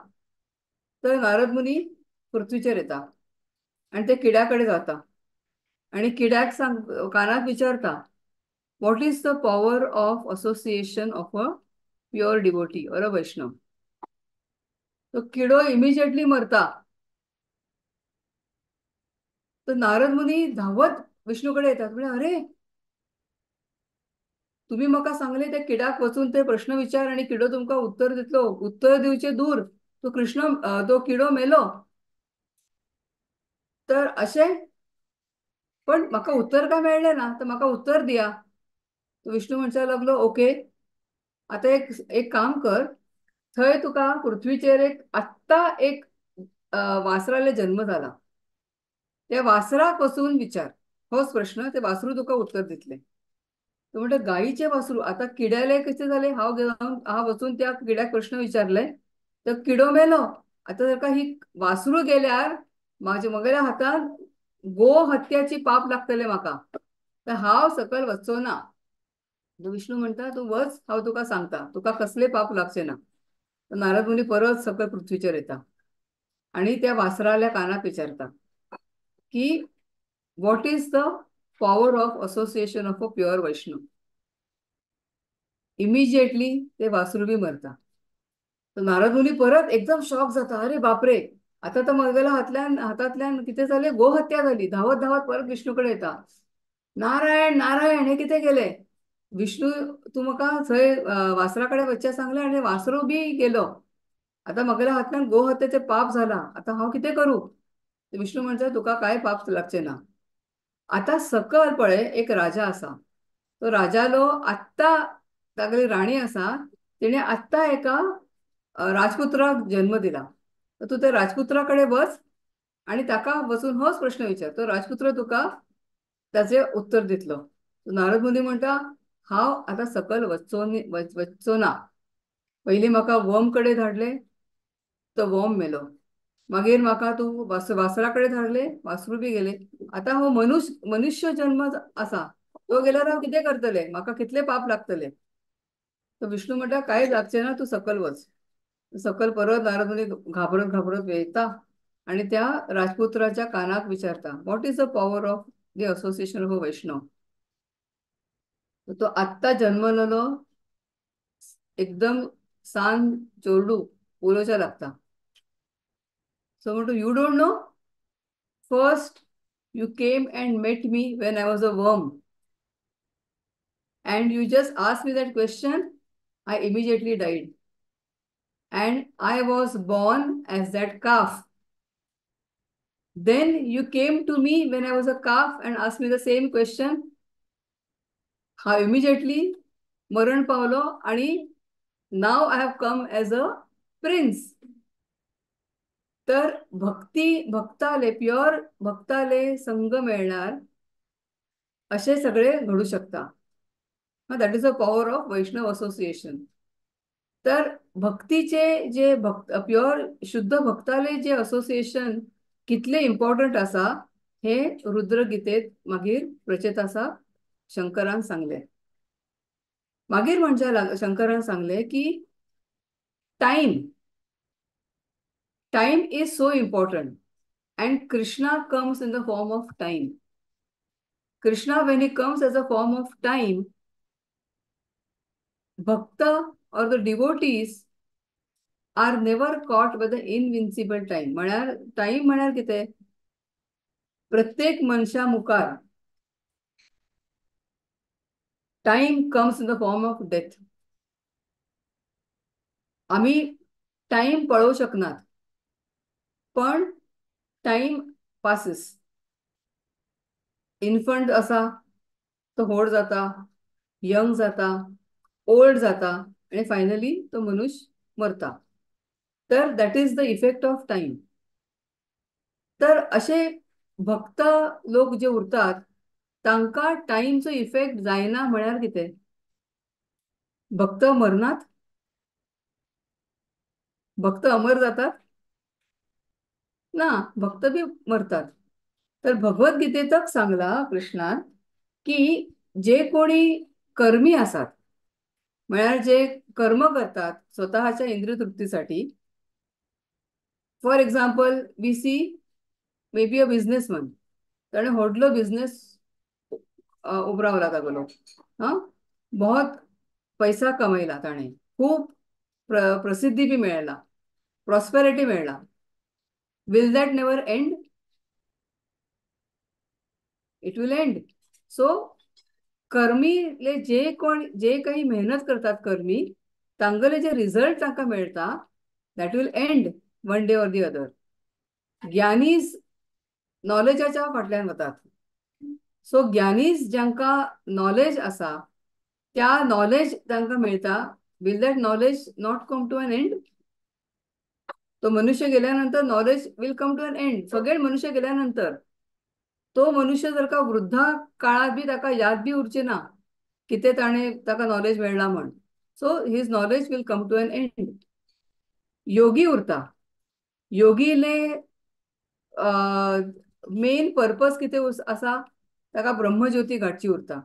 तर नारद मुनी पृथ्वीचेर येता आनी त्या किड्या कडेन जाता आनी किड्याक सांग कानाक विचारता, what is the power of association of a pure devotee or a Vaishnav? तो किडो इमिजिएटली मरता. तर नारद मुनी धांवत विष्णू कडेन येतात, म्हणजे अरे तुम्ही म्हाका सांगले त्या किड्याक वचून ते प्रश्न विचार आणि किडो तुमकां उत्तर दितलो, उत्तर दिवचे दूर तो कृष्ण तो किडो मेलो. तर अशें पण म्हाका उत्तर काय मेळ्ळें ना, तर म्हाका उत्तर दिया. विष्णू म्हणच्या लागलो ओके, आतां एक एक काम कर, थंय तुका पृथ्वीचेर एक आत्तां एक वासराले जन्म जाला, त्या वासराक वचून विचार होच प्रश्न, ते वासरू तुका उत्तर दितलें. तो म्हणटा गायीचें वासरू, आतां किड्याले कशें जालें, हांव हांव वचून त्या किड्याक प्रश्न विचारले तर किडो मेलो, आतां जर का ही वासरू गेल्यार म्हाजे म्हगेल्या हातान गो हत्याची पाप लागतलें म्हाका, तर हांव सकयल वचचो ना. विष्णू म्हणटा तूं वच, हांव तुका सांगता तुका कसलें पाप लागचें ना. नारद मुनी परत सकयल पृथ्वीचेर येता आणि त्या वासराल्या कानाक विचारता की what is the power of association of a pure Vaishnav? Immediately ते वासरू बी मरता. तर नारद मुनी परत एकदम शॉक जाता, अरे बापरे, आता तर म्हगेल्या हातांतल्यान कितें जालें, गोहत्या जाली. धांवत धांवत परत विष्णू कडेन येता, नारायण नारायण हें कितें केलें? विष्णू तूं म्हाका थंय वासरा कडेन वचचें सांगलें आनी वासरू बी गेलो, आतां म्हगेल्या हातांतल्यान गोहत्येचें पाप जालां, आतां हांव कितें करूं? विष्णू म्हणटा तुका कांय पाप लागचें ना. आतां सकयल पळय एक राजा आसा, तो राजालो आत्तां तागेली राणी आसा, तिणें आत्तां एका राजपुत्राक जन्म दिला, तर तूं त्या राजपुत्रा कडेन वच आनी ताका वचून होच प्रश्न विचार, तो राजपुत्र तुका ताचें उत्तर दितलो. नारद मुनी म्हणटा हांव आतां सकयल वचचो ना, पयलीं म्हाका वम कडेन धाडलें तो वम मेलो, मागीर म्हाका तूं वासरा कडेन धाडलें, वासरू बी गेलें, आतां हो मनुष्य जन्म आसा, तो गेल्यार हांव कितें करतलें, म्हाका कितलें पाप लागतलें. तर विष्णू म्हणटा कांय लागचें ना, तूं सकयल वच. सकयल परत नारद मुनी घाबरत घाबरत वयता आनी त्या राजपुत्राच्या कानाक विचारता, what is the power of the association of a Vaishnav? तो आत्तां जन्मलेलो एकदम सान चोरडू उलोवच्या लागता. सो म्हणटा you don't know, first you came and met me when I was a worm and you just ask me that question, I immediately died and I was born as that calf. Then you came to me when I was a calf and asked me the same question. हांव immediately मरण पावलो आणि now I have come as a prince. तर भक्ती भक्ताले pure भक्ताले संग मेळणार अशें सगळें घडूं शकता. That is a power of Vaishnav association. तर भक्तीचे जे भक्त प्युअर शुद्ध भक्ताले जे असोसिएशन कितले इम्पॉर्टंट आसा हे रुद्रगीतेत मागीर प्रचेतासा शंकरान सांगले. मागीर म्हणजे शंकरान सांगले की time time is so important and Krishna comes in the form of time. Krishna when he comes as a form of time, bhakta or the devotees are never caught by the invincible time. म्हळ्यार time म्हळ्यार कितें, प्रत्येक मनशा मुखार time comes in the form of death. आमी time पळोवंक शकनात. पण टायम पासीस. इन्फंट आसा तो व्हड जाता, यंग जाता, ओल्ड जाता आनी फायनली तो मनुष्य मरता. तर that is the effect of time. तर अशे भक्त लोक जे उरतात तांकां टायमचो इफेक्ट जायना म्हळ्यार कितें? भक्त मरनात? भक्त अमर जातात ना, भक्त बी मरतात. तर भगवद्गीतेतच सांगला कृष्णान की जे कोणी कर्मी आसात, म्हळ्यार जे कर्म करतात स्वतःच्या इंद्रिय तृप्तीसाठी, for example we see may be a businessman, ताणें व्हडलो बिझनेस उबरावला तागेलो, हां, बहुत पैसा कमयला ताणें, खूब प्रसिद्धी बी मेळ्ळा, प्रॉस्पेरिटी मेळ्ळा. Will that never end? It will end. So कर्मीले जे कोण जे काही मेहनत करतात कर्मी, तांगेले जे रिझल्ट तांकां मेळटा that will end one day or the other. Giani's नॉलेजाच्या फाटल्यान वतात. सो ज्ञानीज जांकां नॉलेज आसा त्या नॉलेज तांकां मेळटा. Will that knowledge not come to an end? तो मनुष्य गेल्यानंतर knowledge will come to an end. सगळे मनुष्य गेल्यानंतर तो मनुष्य जर का वृद्धा काळात बी ताका याद बी उरची ना कितें ताणें ताका नॉलेज मेळ्ळा म्हण. So his knowledge will come to an end. योगी उरता. योगीले मेन पर्पज कितें आसा, ताका ब्रह्मज्योती गांठची उरता.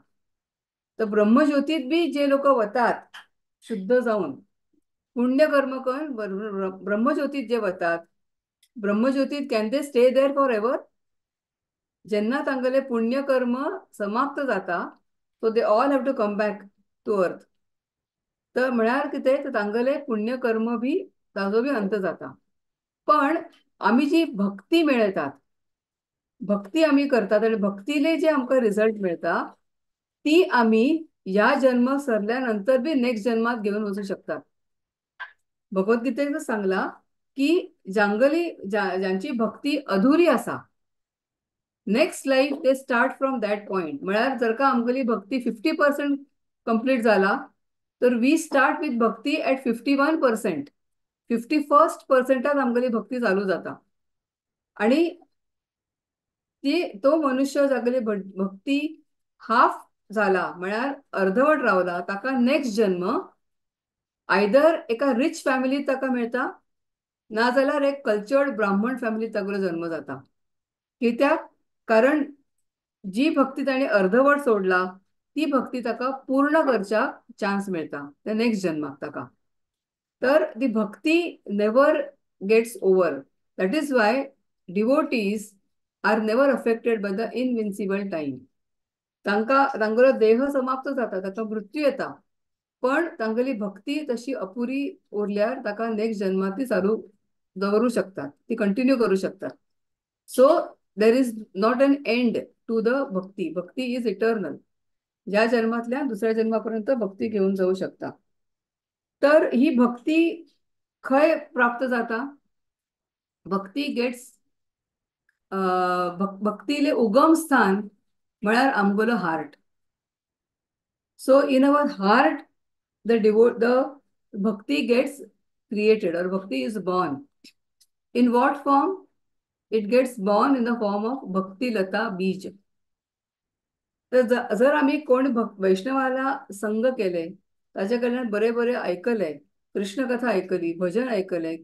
तर ब्रह्मज्योतीत बी जे लोक वतात शुद्ध जावन पुण्यकर्म करून ब्रह्मज्योतीत जे वतात, ब्रह्मज्योतीत can they stay there for ever? जेन्ना तांगेले पुण्यकर्म समाप्त जाता so they all have to come back to earth. तर म्हळ्यार कितें, तर तांगेले पुण्यकर्म बी ताजो बी अंत जाता. पण आमी जी भक्ती मेळयतात, भक्ती आमी करतात आनी भक्तीले जे आमकां रिजल्ट मेळटा ती आमी ह्या जन्म सरल्या नंतर बी नेक्स्ट जन्मात घेवन वचूं शकतात. भगवद्गीतेन सांगला की जांगली ज्यांची भक्ती अधुरी आसा next life they start from that point. म्हळ्यार जर का आमगेली भक्ती 50% कंप्लीट जाला तर we start with bhakti at 51%, 51% आमगेली भक्ती चालू जाता. आणि ती तो मनुष्य जागेली भक्ती हाफ जाला म्हळ्यार अर्धवट रावला ताका नेक्स्ट जन्म आयदर एका रिच फॅमिलीत ताका मेळटा ना जाल्यार एक कल्चर्ड ब्राह्मण फॅमिलीत तागेलो जन्म जाता. कित्याक? कारण जी भक्ती ताणें अर्धवट सोडला ती भक्ती ताका पूर्ण करच्याक चान्स मेळटा त्या नेक्स्ट जन्माक ताका. तर ती bhakti never gets over. That is why devotees are never affected by the invincible time. तांकां तांगेलो देह समाप्त जाता, ताका मृत्यू येता, पण तांगेली भक्ती तशी अपुरी उरल्यार ताका नेक्स्ट जन्मात ती चालू दवरूं शकतात, ती कंटिन्यू करूं शकतात. So there is not an end to the bhakti. Bhakti is eternal. ज्या जन्मातल्या दुसऱ्या जन्मापर्यंत भक्ती घेवन जाऊ शकता. तर ही भक्ती खंय प्राप्त जाता? भक्ती गेट्स भक्तीले उगम स्थान म्हळ्यार आमगेलो heart. So in our heart the bhakti gets created or bhakti is born. In what form? It gets born in the form of bhakti lata bij. तर जर आमी कोण वैष्णवाला संग केले, ताजे कडल्यान बरे बरे आयकले, कृष्णकथा आयकली, भजन आयकले,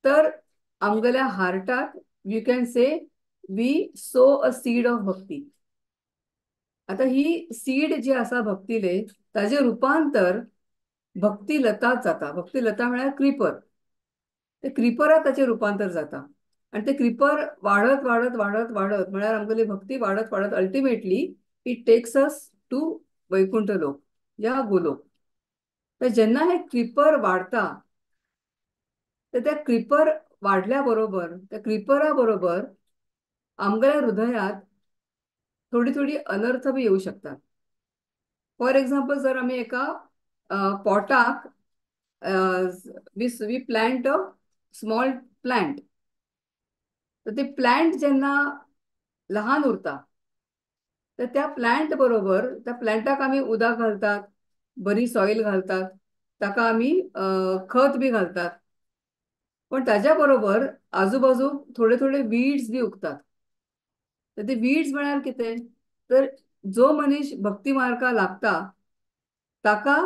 तर आमगेल्या हार्टाक you can say we sow a seed of bhakti. आता ही सीड जी आसा भक्तीले ताजे रूपांतर भक्ती लतात जाता. भक्ती लता म्हळ्यार क्रिपर. ते क्रिपरात ताचें रूपांतर जाता आनी ते क्रिपर वाडत वाडत वाडत वाडत म्हळ्यार आमगेली भक्ती वाडत वाडत ultimately it takes us to Vaikuntha Lok या गोलोक. तर जेन्ना हे क्रिपर वाडता तर त्या क्रिपर वाडल्या बरोबर त्या क्रिपरा बरोबर आमगेल्या हृदयात थोडी थोडी अनर्थ बी येऊ शकतात. फॉर एक्झाम्पल जर आमी एका पोटाक we plant a small plant तर ते प्लांट जेन्ना लहान उरता तर त्या प्लांट बरोबर त्या प्लांटाक आमी उदक घालतात, बरी सॉयल घालतात, ताका आमी खत बी घालतात, पण ताज्या बरोबर आजूबाजू थोडे थोडे वीड्स बी उगतात. तर ते वीड्स म्हळ्यार कितें, तर जो मनीस भक्ती मार्गा लागता ताका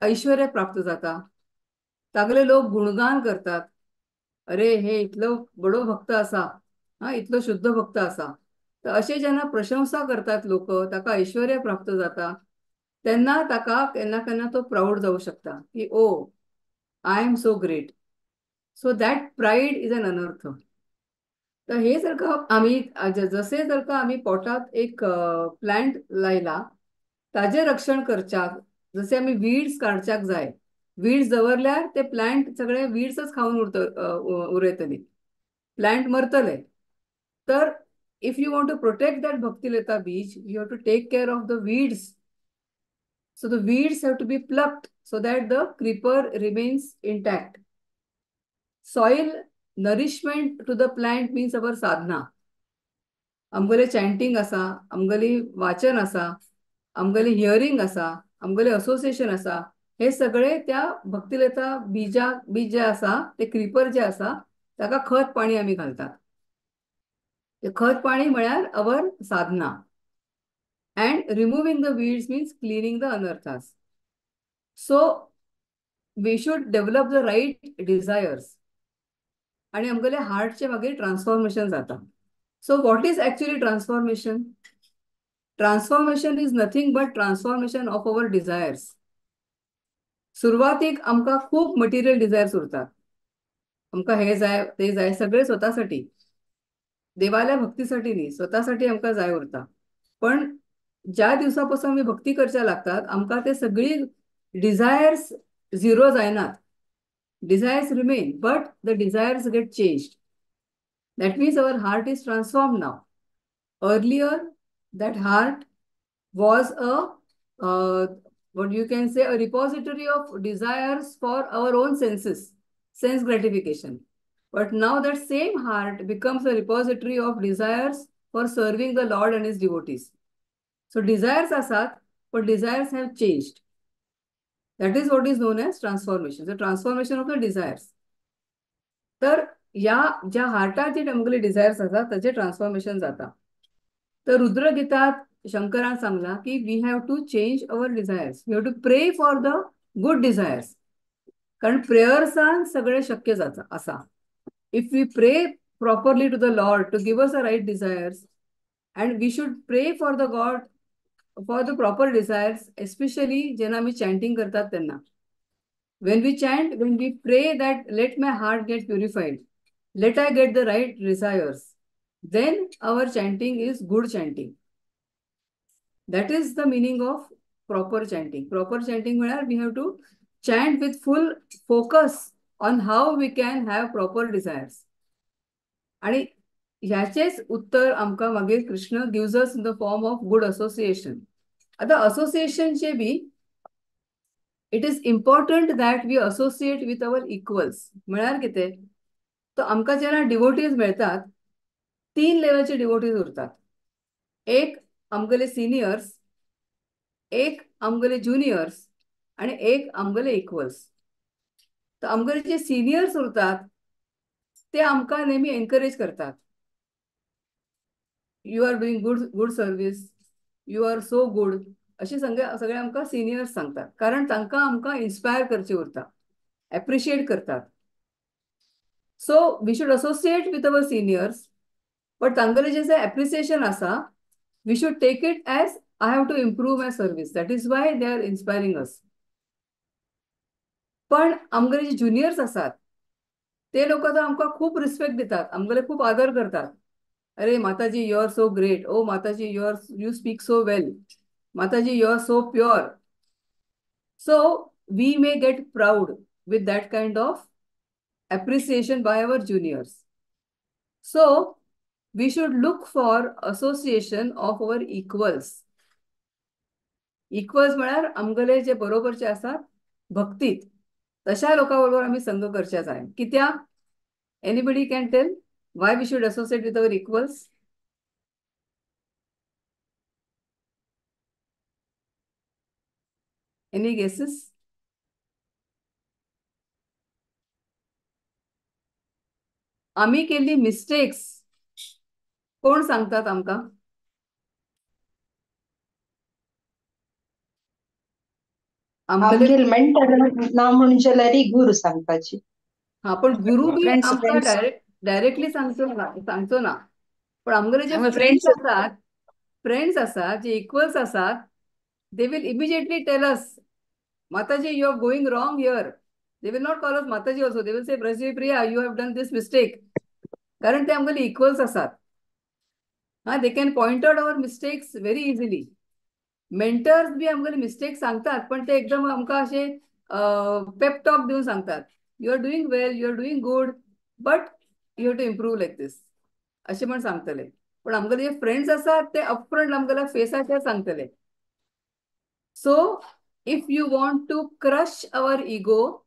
ऐश्वर्य प्राप्त जाता, तागले लोक गुणगान करतात, अरे हे इतलो बडो भक्त आसा, हा इतलो शुद्ध भक्त आसा. तर अशें जेन्ना प्रशंसा करतात लोक, ताका ऐश्वर्य प्राप्त जाता, तेन्ना ताका केन्ना केन्ना तो प्राऊड जावं शकता की oh I am so great. So that pride is an anartha. तर हे जर का आमी जसे जर का आमी पोटात एक प्लांट लायला ताजें रक्षण करच्याक जसे आमी वीड्स काडच्याक जाय, वीड्स दवरल्यार ते प्लांट सगळे वीड्सच खावन उरयतली, प्लांट मरतले. तर if you want to protect that Bhaktilata beej, you have to take care of the weeds. So the weeds have to be plucked so that the creeper remains intact. Soil nourishment to the plant means our sadhana. आमगेले chanting आसा, आमगेली वाचन आसा, आमगेली hearing आसा, आमगेले association आसा, हे सगळे त्या भक्तिलता बीजा बीज जे आसा ते क्रिपर जे आसा ताका खत पाणी आमी घालतात. ते खत पाणी म्हळ्यार our sadhana. And removing the weeds means cleaning the anarthas. So we should develop the right desires आनी आमगेले हार्टचे मागीर ट्रान्सफॉर्मेशन जाता. So what is actually transformation? Transformation is nothing but transformation of our desires. सुरवातीक आमकां खूब material desires उरतात, आमकां हे जाय ते जाय, सगळे स्वतासाठी, देवाल्या भक्तीसाठी न्ही, स्वतासाठी आमकां जाय उरता. पण ज्या दिवसापासून आमी भक्ती करच्या लागतात आमकां ते सगळी डिझायर्स झिरो जायनात. Desires remain but the desires get changed. That means our heart is transformed now. Earlier that heart was a what you can say a repository of desires for our own senses, sense gratification. But now that same heart becomes a repository of desires for serving the Lord and his devotees. So desires asat, but desires have changed. That is what is known as transformation. So transformation of the desires. तर या ज्या हार्टाचे आमगेले desires आसात ताचे transformation जाता. तर रुद्रगीतात शंकरान सांगला की we have to change our desires, we have to pray for the good desires, कारण प्रेयर्सान सगळे शक्य जाता आसा. If we pray properly to the Lord to give us a right desires, and we should pray for the God for the proper desires, especially जेन्ना आमी chanting करतात तेन्ना. When we chant, when we pray that let my heart get purified, let I get the right desires, then our chanting is good chanting. That is the meaning of proper chanting. Proper chanting म्हळ्यार we have to chant with full focus on how we can have proper desires. आणि ह्याचेच उत्तर आमकां मागीर Krishna gives us in the form of good association. आतां असोसिएशनचे B it is important that we associate with our equals. म्हळ्यार कितें, तर आमकां जेन्ना डिवोटीज मेळटात तीन लेवलचे डिवोटीज उरतात. एक आमगेले सिनियर्स, एक आमगेले ज्युनियर्स आनी एक आमगेले इक्वल्स. तर आमगेले जे सिनियर्स उरतात ते आमकां नेहमी एनकरेज करतात, you are doing good good service, you are so good, अशें सगळे आमकां सिनियर्स सांगतात, कारण तांकां आमकां इन्स्पायर करचें उरता, एप्रिशिएट करतात. So we should associate with our seniors, but तांगेलें जें एप्रिसिएशन आसा we should take it as I have to improve my service, that is why they are inspiring us. पण आमगेले जे ज्युनियर्स आसात ते लोक आतां आमकां खूब रिस्पेक्ट दितात, आमगेले खूब आदर करतात. अरे Mataji you are so great, oh Mataji you are you speak so well, Mataji you are so pure. So we may get proud with that kind of appreciation by our juniors. So we should look for association of our equals. Equals म्हळ्यार आमगेले जे बरोबरचे आसात भक्तीत, तशा लोकां बरोबर आमी संग करचे जाय. कित्याक? Anybody can tell? Why we should associate with our equals? Any guesses? आमी केल्ली मिस्टेक्स कोण सांगतात आमकां? आमगेले मेंटर ना म्हूण जाल्यार गुरू सांगपाची. हा, पण गुरू बी आमकां डायरेक्टली सांगचो ना, पण आमगेले जे फ्रेंड्स आसात, फ्रेंड्स आसात जे इक्वल्स आसात, they will immediately tell us, Mataji you are going wrong here. They will not call us Mataji also, they will say Brajdevi Priya you have done this mistake. कारण ते आमगेले equals आसात. हा, they can point out our mistakes very easily. Mentors B आमगेले mistakes सांगतात, पण ते एकदम आमकां अशे पेप टॉक दिवन सांगतात, you are doing well, you are doing good, but you have to improve like this, अशें म्हण सांगतले. पण आमगेले जे फ्रेंड्स आसात ते अपफ्रंट आमगेल्या फेसाचेर सांगतले. So if you want to crush our ego,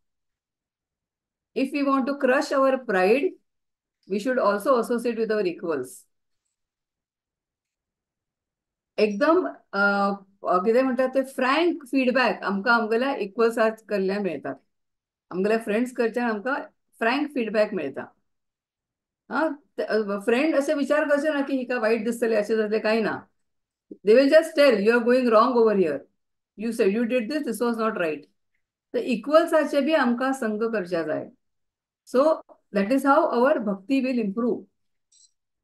if you want to crush our pride, we should also associate with our equals. एकदम कितें म्हणटात ते फ्रँक फीडबॅक आमकां आमगेल्या इक्वल्सा कडल्यान मेळटात, आमगेल्या फ्रेंड्स कडच्यान आमकां फ्रँक फीडबॅक मेळटा. हा, फ्रेंड अशें विचार करचे ना की हिका वायट दिसतलें अशें जातलें, कांय ना. They will just tell you are going wrong over here, you said you did this, this was not right. तर इक्वल्साचे बी आमकां संग करच्या जाय. So that is how our bhakti will improve.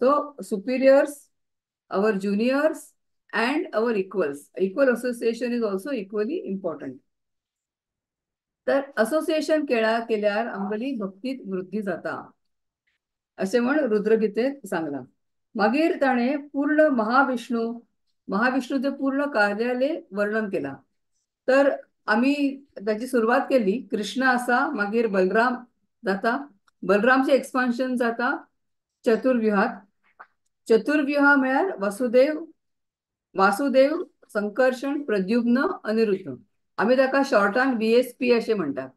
So superiors, our juniors and our equals, equal association is also equally important. तर association केल्यार आमगेली भक्तीत वृद्धी जाता अशें म्हण रुद्रगीतेत सांगलां. मागीर ताणें पूर्ण महाविष्णू, महाविष्णूचे पूर्ण कार्याले वर्णन केलां. तर आमी ताची सुरवात केली, कृष्ण आसा, मागीर बलराम जाता, बलरामचें एक्सपान्शन जाता चतुर्व्यूहात. चतुर्व्यूहा म्हळ्यार वासुदेव, वासुदेव, संकर्षण, प्रद्युम्न, अनिरुद्ध. आमी ताका शॉर्टान VSP अशें म्हणटात,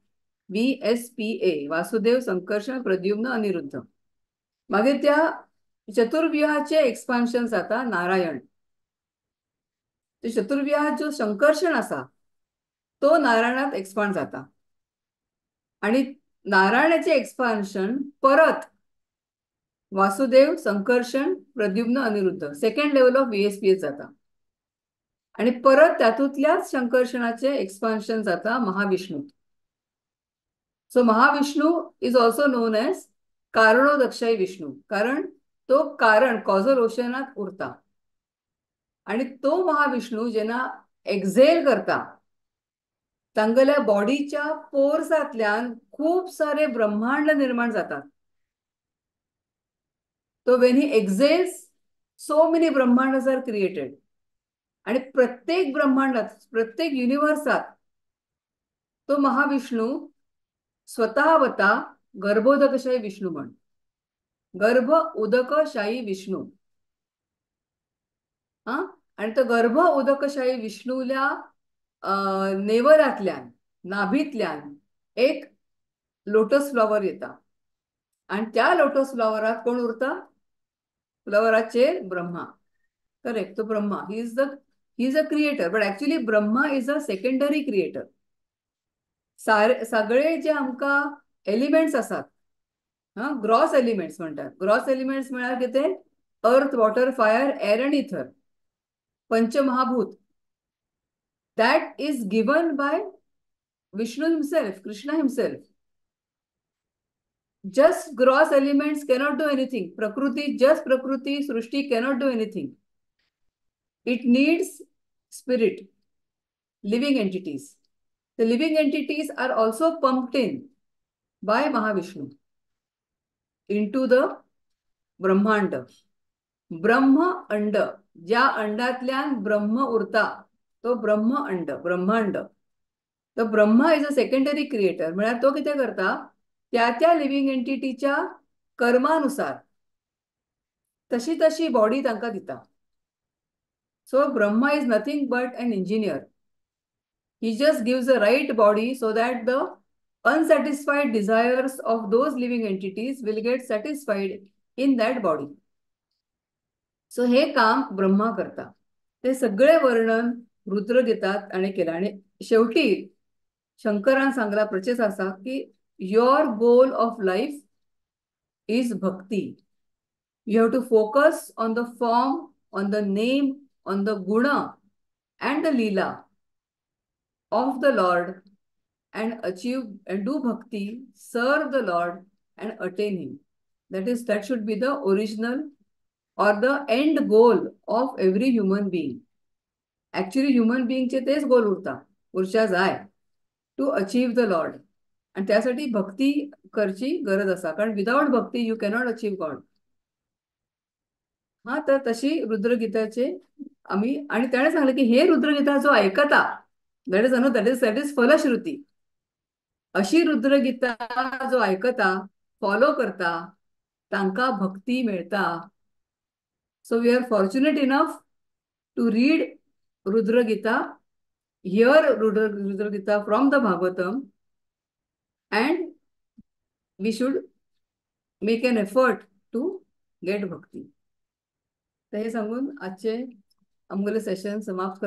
VSPA, Vasudev, Sankarshan, Pradyumna, Aniruddha. मागीर त्या चतुर्व्यूहाचें एक्सपान्शन जाता नारायण. चतुर्व्यूहात जो संकर्षण आसा तो नारायणात एक्सपांड जाता आणि नारायणाचें एक्सपान्शन परत Vasudev, Sankarshan, Pradyumna, Aniruddha, second level of VSPA जाता आणि परत तातूंतल्याच संकर्षणाचें एक्सपान्शन जाता Mahavishnu. So Mahavishnu is also known as Karanodakashayi Vishnu, कारण तो कारण कॉजल ओशनात उरता आणि तो महाविष्णू जेन्ना एक्झेल करता तांगेल्या बॉडीच्या पोर्सांतल्यान खूब सारे ब्रह्मांड निर्माण जातात. तो when he exhales so many ब्रह्मांड are created आणि प्रत्येक ब्रह्मांडात, प्रत्येक युनिव्हर्सात तो महाविष्णू स्वतः वता गर्भोदकशाही विष्णू म्हण, गर्भ उदकशाही विष्णू. हा, आणि तो गर्भ उदकशाही विष्णूल्या नेवरांतल्यान, नाभीतल्यान एक लोटस फ्लॉवर येता आणि त्या लोटस फ्लॉवरात कोण उरता? फ्लॉवराचेर ब्रह्मा. करेक्ट, तो Brahma he is a creator, but actually Brahma is a secondary creator. सारे सगळे जे आमकां एलिमेंट्स आसात, हा, ग्रॉस एलिमेंट्स म्हणटात. ग्रॉस एलिमेंट्स म्हळ्यार कितें? Earth, water, fire, air and ether, पंचमहाभूत. That is given by Vishnu himself, Krishna himself. Just gross elements cannot do anything. Prakriti, just Prakriti, Srishti cannot do anything. It needs spirit, living entities. The living entities are also pumped in by Mahavishnu into the Brahmanda. Brahma अंड, ज्या अंडातल्यान ब्रह्म उरता तो ब्रह्म अंड, ब्रह्मांड. तर Brahma is a secondary creator, म्हळ्यार तो कितें करता, त्या त्या लिव्हिंग एंटिटीच्या कर्मानुसार तशी तशी बॉडी तांकां दिता. So Brahma is nothing but an engineer. He just gives the right body so that the unsatisfied desires of those living entities will get satisfied in that body. So हे काम ब्रह्मा करता. ते सगळे वर्णन रुद्रगीतात आणि केलं. आणि शेवटी शंकरान सांगला प्रचेस आसा की your goal of life is bhakti. You have to focus on the form, on the name, on the guna and the leela of the Lord and achieve and do bhakti, serve the Lord and attain him. That is, that should be the original or the end goal of every human being. Actually human बिंगचे तेच गोल उरता, उरच्या जाय, to achieve the Lord. आणि त्यासाठी भक्ती करची गरज आसा, कारण without bhakti you cannot achieve God. हा, तर तशी रुद्रगीताचे आम्ही, आणि त्याने सांगलं की हे रुद्रगीता जो ऐकता, that is Anu, that is फलश्रुती. अशी रुद्रगीता जो ऐकता, फॉलो करता, तांकां भक्ती मेळता. So we are fortunate enough to read Rudragita, hear Rudragita from the Bhagavatam, and we should make an effort to get bhakti. तर हे सांगून आजचे आमगेले सेशन समाप्त.